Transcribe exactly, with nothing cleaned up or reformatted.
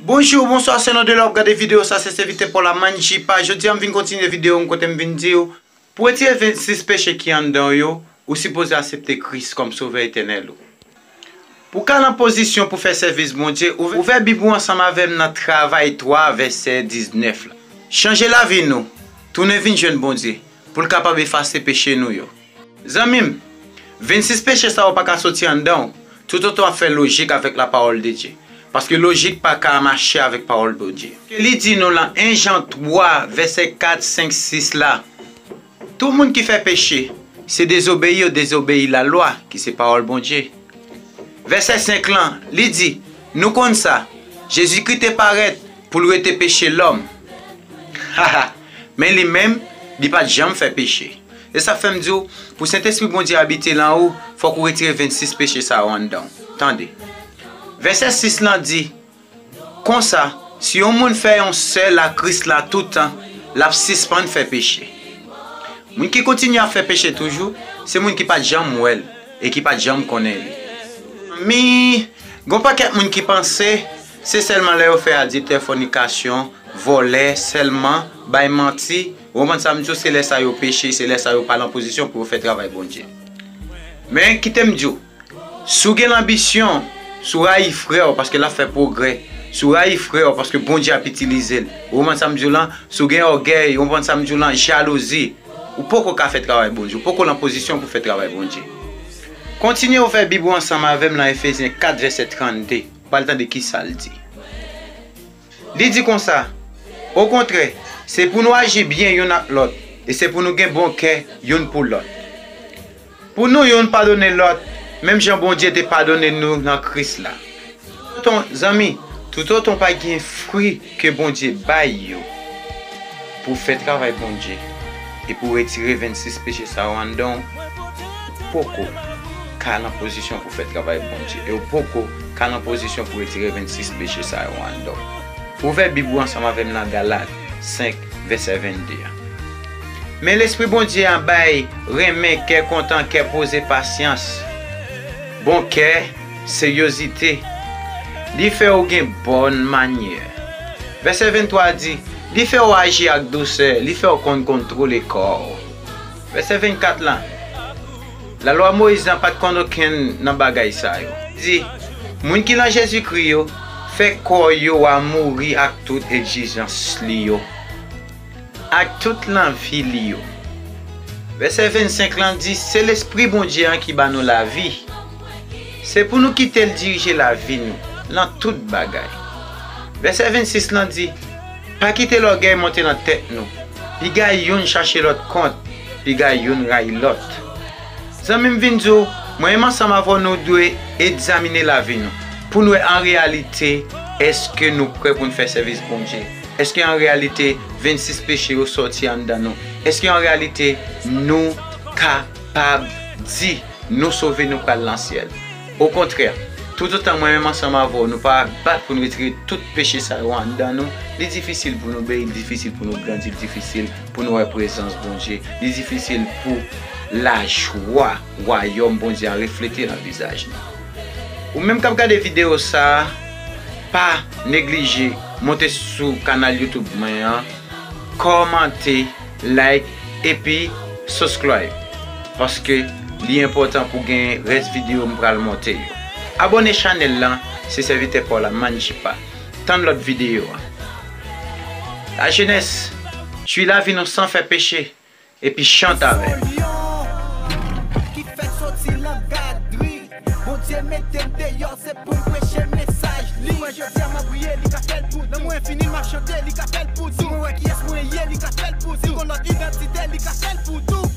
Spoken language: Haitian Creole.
Bonjou, bonswa, se nan de la w ap gade videyo sa, se sèvitè pa w la, Manjipa. Jodi a, m vin kontinye videyo m kote m vin di w, pou retire vennsis peche ki anndan w yo, ou sipoze aksepte Kris kòm Sovè etènèl ou. Pou w ka nan pozisyon pou fè sèvis Bondye, ouvè, ouvè Bib ou ansanm avè m nan Travay twa, vèsè diznèf la. Chanje lavi nou, tounen vin jwenn Bondye, pou l kapab efase peche nou yo. Zanmi m, vennsis peche sa yo pa ka soti anndan w, toutotan w ap fè lojik avèk lapawòl de Dye. Paske lojik pa ka mache avèk pawòl Bondye. Ke li di nou lan en Jan twa, vèsè kat, senk, sis la, tout moun ki fè peche, se dezobeyi yo dezobeyi lalwa, ki se pawòl Bondye. Vèsè senk lan, li di, nou konn sa, Jezikri te parèt pou l rete peche lòm. Haha, men li menm, li pa t janm fè peche. E sa fè m di w, pou Sentespri Bondye abite lan ou, fòk ou retire vennsis peche sa yo anndan w. Tande. Vèsè sis lan di, konsa, si yon moun fè yon sèl ak Kris la toutan, l ap sispann fè peche. Moun ki kontinye ap fè peche toujou, se moun ki pa t janm wè l e ki pa t janm konnen li. Mi, gon pakèt moun ki panse se sèlman lè yo fè adiltè, fònikasyon, vòlè, sèlman, bay manti, ou konprann sa m di w, se lè sa yo peche, se lè sa yo pa lan pozisyon pou yo fè travay Bondye. Men, kite m di w, si w gen lanbisyon, si w rayi frè w paske l ap fè pwogrè, si w rayi frè w paske Bondye ap itilize l, ou konprann sa m di w lan, si w gen ògèy, ou konprann sa m di w lan, jalouzi, ou poko ka fè travay Bondye, ou poko lan pozisyon pou fè travay Bondye. Kontinye ouvè Bib ou ansanm avè m lan Efezyen kat, vèsè trannde, w pral tande kisa l di. Li di konsa, okontrè, se pou nou aji byen youn ak lòt, e se pou nou gen bon kè youn pou lòt. Pou nou youn padone lòt, menm jan Bondye te padone nou nan Kris la. Toutotan, zanmi, toutotan w pa gen fwi ke Bondye bay yo pou fè travay Bondye e pou retire vennsis peche sa yo anndan w, ou poko ka nan pozisyon pou fè travay Bondye e ou poko ka nan pozisyon pou retire vennsis peche sa yo anndan w. Ouvè Bib ou ansanm avè m nan Galat senk, vèsè vennde a. Men Lespri Bondye a bay renmen, kè kontan, kè poze, pasyans, bon kè, seryozite. Li fè w gen bòn manyè. Vèsè venntwa di, li fè w aji ak dousè, li fè w konn kontwole kò w. Vèsè vennkat la, lalwa Moyiz lan pa t konn okenn nan bagay sa yo. Li di, moun ki nan Jezikri yo, fè kò yo a mouri ak tout egzijans li yo, ak tout lanvi li yo. Vèsè vennsenk lan di, se Lespri Bondye an ki ba nou lavi. Se pou nou kite l dirije lavi nou nan tout bagay. Vèsè vennsis lan di, pa kite lògèy monte nan tèt nou. Piga youn chache lòt kont, piga youn rayi lòt. Zanmi m, vin di w, mwen menm ansanm avè w, nou dwe egzamine lavi nou pou n wè an reyalite, èske nou prè pou n fè sèvis Bondye? Èske an reyalite vennsis peche yo sòti anndan nou? Èske an reyalite nou kapab di nou sove, nou pral nan syèl? Okontrè, toutotan mwen menm ansanm avè w, nou pa bat pou n retire tout peche sa yo anndan nou, li difisil pou nou beni, li difisil pou nou grandi, li difisil pou nou wè prezans Bondye, li difisil pou lajwa wayòm Bondye a reflete nan vizaj nou. Ou menm k ap gade videyo sa a, pa neglije monte sou kanal YouTube mwen an, kòmante, like, epi subscribe, paske li enpòtan pou gen rès videyo m pral monte yo. Abòne chanèl lan, se sèvitè pa w la, Manjipa. Tann lòt videyo a. Lajenès, jwi lavi nou san fè peche, epi chante avè m. Ki fèk soti nan gadri. Bondye mete m deyò, se pou m preche mesaj li. Si mwen jodi a m ap priye, li ka fè l pou tou. Lanmou enfini m ap chante, li ka fè l pou tou. Si mwen wè kiyès mwen ye, li ka fè l pou tou. Si gon lòt idantite, li ka fè l pou tou.